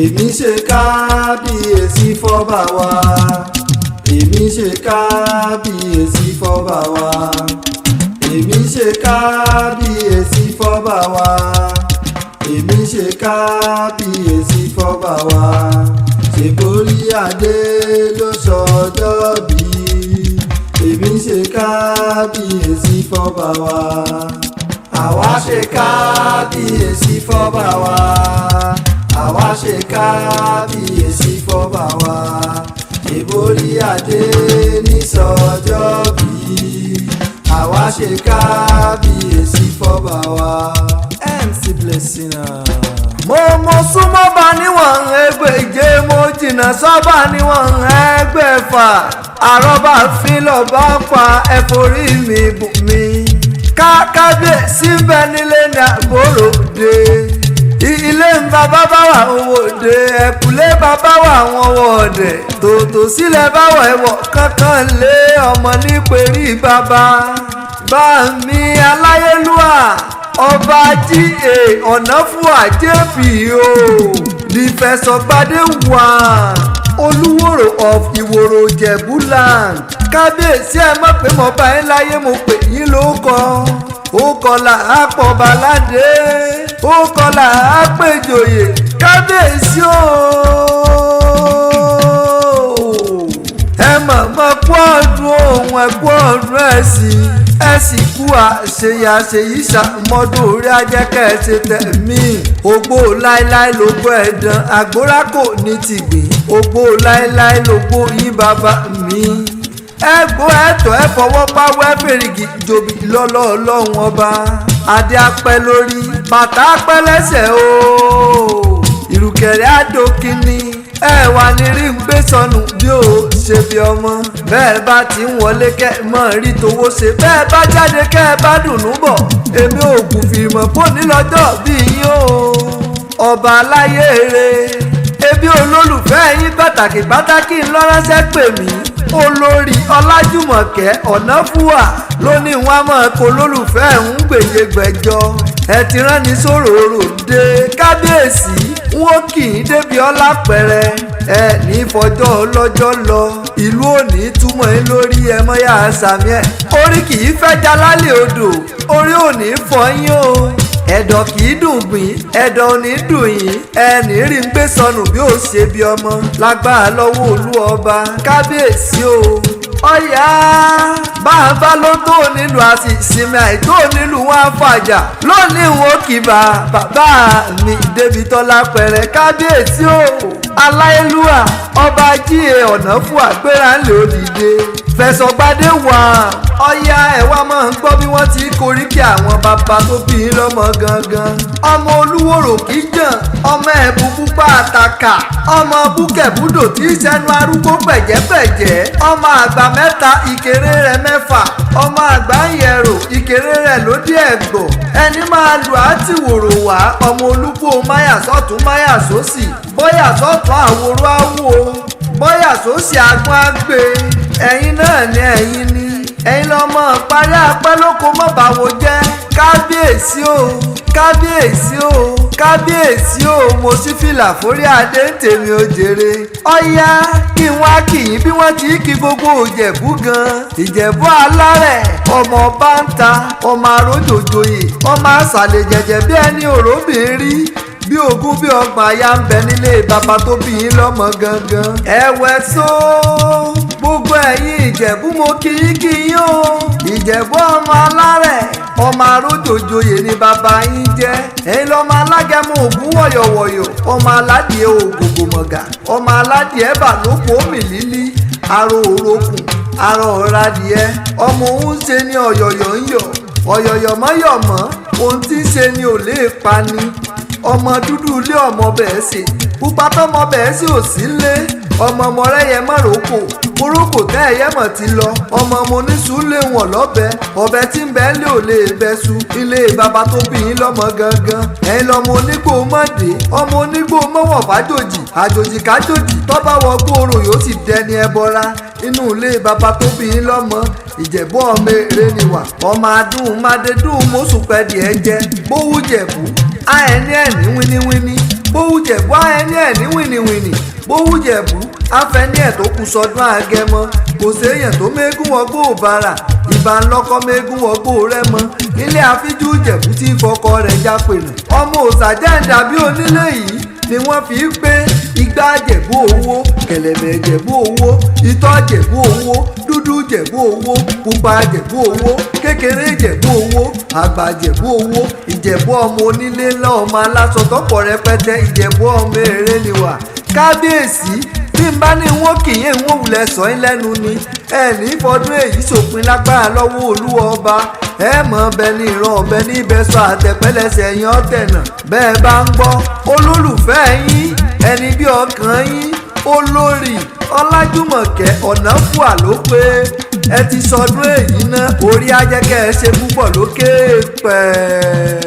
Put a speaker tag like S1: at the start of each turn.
S1: Èmi ṣe kábíyèsí fọ́ba wa. Èmi ṣe kábíyèsí fọ́ba wa. Èmi ṣe kábíyèsí fọ́ba wa. Èmi ṣe kábíyèsí fọ́ba wa. Ṣèborí adé ló sọjọ́ bí. Èmi ṣe kábíyèsí fọ́ba wa. Àwa ṣe kábíyèsí fọ́ba wa. Àwa ṣe kábíyèsí fọ́ba wa. Ṣèborí adé ní sọjọ́ bí. Àwa ṣe kábíyèsí fọ́ba wa. MC Blessing.
S2: Mo súnmọ́ bá níwọ̀n ẹgbẹ̀je, mo jìnnà sọ́bà níwọ̀n ẹgbẹ̀fà. Àrọ́bà fi lọ́ba pa ẹ̀fọ́rí mi bù mí. Kábíyèsí ń bẹ nílé ní àbúrò dé. Ilé ń bàbá bá wà owó dé, ẹ̀kúlé bàbá wà wọn wọ̀ ọ̀dẹ̀. Tòótò sílẹ̀ bá wà ẹ̀wọ̀ kankan lé ọmọ níperí bàbá. Bá mi aláyélúwà ọba G.A. Ọ̀nàfúà JP o nífẹ̀sọ̀gbadé wà Olúwòrò of Ìwòrò Ìjẹ̀bú land. Kábíyèsí, ẹ mọ̀ pé mo bá yín láyé, mo pè yín lóko. Ó kọlà á pọ̀ baládé, ó kọlà á péjòyè. Kábíyèsí o, ẹ mọ̀mọ́ kú ọdún òun, ẹ kú ọdún ẹ̀sìn, ẹ sì kú àṣeyàṣeyí ṣàmọ́dún orí ajẹ́kẹ́ ṣe tẹ̀mí. Ògbó láéláé lógbó ẹ̀dán àgbórá kò ní tìgbín. Ògbó láéláé lógbó yín bàbá mi. Ẹgbó ẹ̀tọ́ ẹ fọwọ́ pawọ́ ẹ fèrègì jòbí lọ́lọ́ ọlọ́run ọba. Adé apẹ́ lórí, bàtà apẹ́ lẹ́sẹ̀ o, ìrùkẹ̀rẹ̀ àdókínní ẹ wà ní rí ń gbé sọnù bí ó ṣe bí ọmọ. Bẹ́ẹ̀ bá ti ń wọlé kẹ́ mọ́ rí towó ṣe, bẹ́ẹ̀ bá jáde kẹ́ ẹ bá dùnú bọ̀. Èmi ò kù fìmọ̀ kó ní lọ́jọ́ bí yín o, ọba aláyé rè. Ebi olólùfẹ́ yín pàtàkì pàtàkì ńlọ́ránṣẹ́ pè mí. Olórí Ọlájùmọ̀kẹ́ Ọ̀nàfúà ló ní wọn máa kó lólùfẹ́ ń gbèjègbèjọ. Ẹ ti rán ní sòròrò dé kábíyèsí, wọn kì í débi ọlá pẹrẹ. Ẹ ní fọjọ́ ọlọ́jọ́ lọ, ìlú òní túmọ̀ ẹ lórí ẹ mọ́yà sàmì ẹ̀. Orí kì í fẹ́ jalálẹ̀ odò, orí òní fọyín o. Ẹ̀dọ̀ kì í dùn gbìn, ẹ̀dọ̀ ò ní dùn yín. Ẹnì rí ń gbé sọnù bí ó ṣe bí ọmọ lágbára lọ́wọ́ olú ọba. Kábíyèsí o, ọ̀yá bàbá ló tó nílùú àti ìsinmi àìtó nílùú wọn àfàjà lónìí. Wọn kì bá bàbá mi débi tọ́lá pẹ̀rẹ̀. Kábíyèsí o, aláìlúwà ọba G.A. Ọ̀nàfúà gbéra ńlẹ̀ òdìdé fẹ̀sọ̀gbadé wà. Ọ̀yá ẹ̀ wá máa ń gbọ́ bí wọ́n ti koríkì àwọn bàbá tó bí i lọ́mọ gangan. Ọmọ Olúwòrò Kíjàn, ọmọ ẹ̀bùn pupa àtàkà, ọmọ búkẹ̀búdò tí í sẹnu arúgbó pẹ̀jẹ́pẹ̀jẹ́, ọmọ àgbà mẹ́ta ìkéré rẹ̀ mẹ́fà, ọmọ àgbà ń yẹ̀rò ìkéré rẹ̀ lódì ẹ̀gbọ̀. Ẹni máa lù á ti wòrò wá. Ọmọ olúgbò máyà sọ́tún máyà sósì, bóyá sọ́tún àwòrò àwò, bóyá sósì àgbọn àgbè. Ẹ̀yin náà ni, ẹ̀yin ni, ẹ̀yin lọ́mọ parí apẹ́ lóko mọ́ báwo jẹ́. Kábíyèsí o, kábíyèsí o, kábíyèsí o, mo sì fìlà forí adé ń tèmi ò jèrè. Ọ̀yá kí wọ́n á kì í bí wọ́n ti kí gbogbo Ìjẹ̀bú gan. Ìjẹ̀bú alárẹ̀, ọmọ ọba ń ta, ọmọ arójòjòyè, ọmọ àṣàlẹ̀ jẹ̀jẹ̀ bí ẹni òróbìnrin bí ogún bí ọgbọ̀n aya ń bẹ nílé bàbá tó bí yín lọ́mọ gangan. Ẹ̀wẹ̀ só gbogbo ẹ̀yin Ìjẹ̀bú, mo kí yín kí yín o. Ìjẹ̀bú ọmọ alárẹ̀, ọmọ arójòjòyè ni bàbá yín jẹ́. Ẹ̀yin lọ́mọ alágẹmọ ògún wọ̀yọ̀wọ̀yọ̀, ọmọ aládìẹ ògògòmọ̀gà, ọmọ aládìẹ bà lóko omi lílí aró òrokùn aró ọ̀radìẹ. Ọmọ òun ṣe ni ọ̀yọ̀yọ̀ ń yọ̀ ọ̀yọ̀yọ̀ mọ́yọ̀mọ́, ohun tí ń ṣe ni ò lè pa ni. Ọmọ dúdú ilé ọmọ bẹ́ẹ̀ sì pupa tọmọ bẹ́ẹ̀ sì ò sí lé ọmọ ọmọ rẹ yẹ mọ́ ròókò korókò tẹ́ ẹ̀yẹ́ mọ̀ ti lọ. Ọmọ mo ní sùn lé wọn lọ́bẹ̀, ọbẹ̀ tí ń bẹ́ lé ò lè bẹ́ su. Ilé bàbá tó bí yín lọ́mọ gangan. Ẹ̀yin lọ́mọ onígbò mọ̀dé, ọmọ onígbò mọ̀wọ̀n fàjòjì àjòjì kájòjì tọ́ba wọ gbòòrò yóò sì dẹni ẹbọra inú ilé bàbá tó bí yín lọ́mọ. Ìjẹ̀bú ọmọ èrè ni wà, ọmọ adùn mádédùn mọ́sùpẹ̀dì ẹ̀ jẹ́ bówú jẹ̀bú àẹ̀ní ẹ̀ní wíníwíní. Bówú Jẹ̀bú ẹni ẹ̀ ní wìnìwìnì, bówú Jẹ̀bú afẹ́ni ẹ̀ tó kù sọdún àgẹmọ. Kò séèyàn tó mégún wọgbó bàrà, ìbá ńlọkọ mégún wọgbó rẹmọ. Nílé àfíjú Jẹ̀bú tí fọkọ rẹ̀ jápènà. Ọmọ òsàjẹ́ ń dàbí onílé yìí ni wọ́n fi ń pé igbá Jẹ̀bú owó, kẹ̀lẹ̀bẹ̀ Jẹ̀bú owó, itọ́ Jẹ̀bú owó, dúdú Jẹ̀bú owó, pupa Jẹ̀bú owó, kékeré Jẹ̀bú owó, àgbà Jẹ̀bú owó. Ìjẹ̀bú ọmọ onílé ńlá, ọmọ aláṣọ tọ́pọ̀ rẹpẹtẹ, Ìjẹ̀bú ọmọ èrè ni wà. Kábíyèsí, bí n bá ní wọn kì í wọn wulẹ̀ sọ yín lẹ́nu ni ẹ̀ní fọdún èyí sòpin lágbára lọ́wọ́ Olúwa ọba. Ẹ mọ̀ ọbẹ̀ ní ìran ọbẹ̀ ní ibẹ̀ sọ àtẹ̀pẹ́lẹsẹ̀ yín ọ̀tẹ̀nà. Bẹ́ẹ̀ bá ń gbọ́ olólùfẹ́ yín, ẹni bí ọkàn yín, olórí Ọlájúmọ̀kẹ́ Ọ̀nàfùà ló pé ẹ ti sọdún èyí ná, orí ajẹ́kẹ́ ẹ ṣe púpọ̀ lókè pẹ́ẹ́.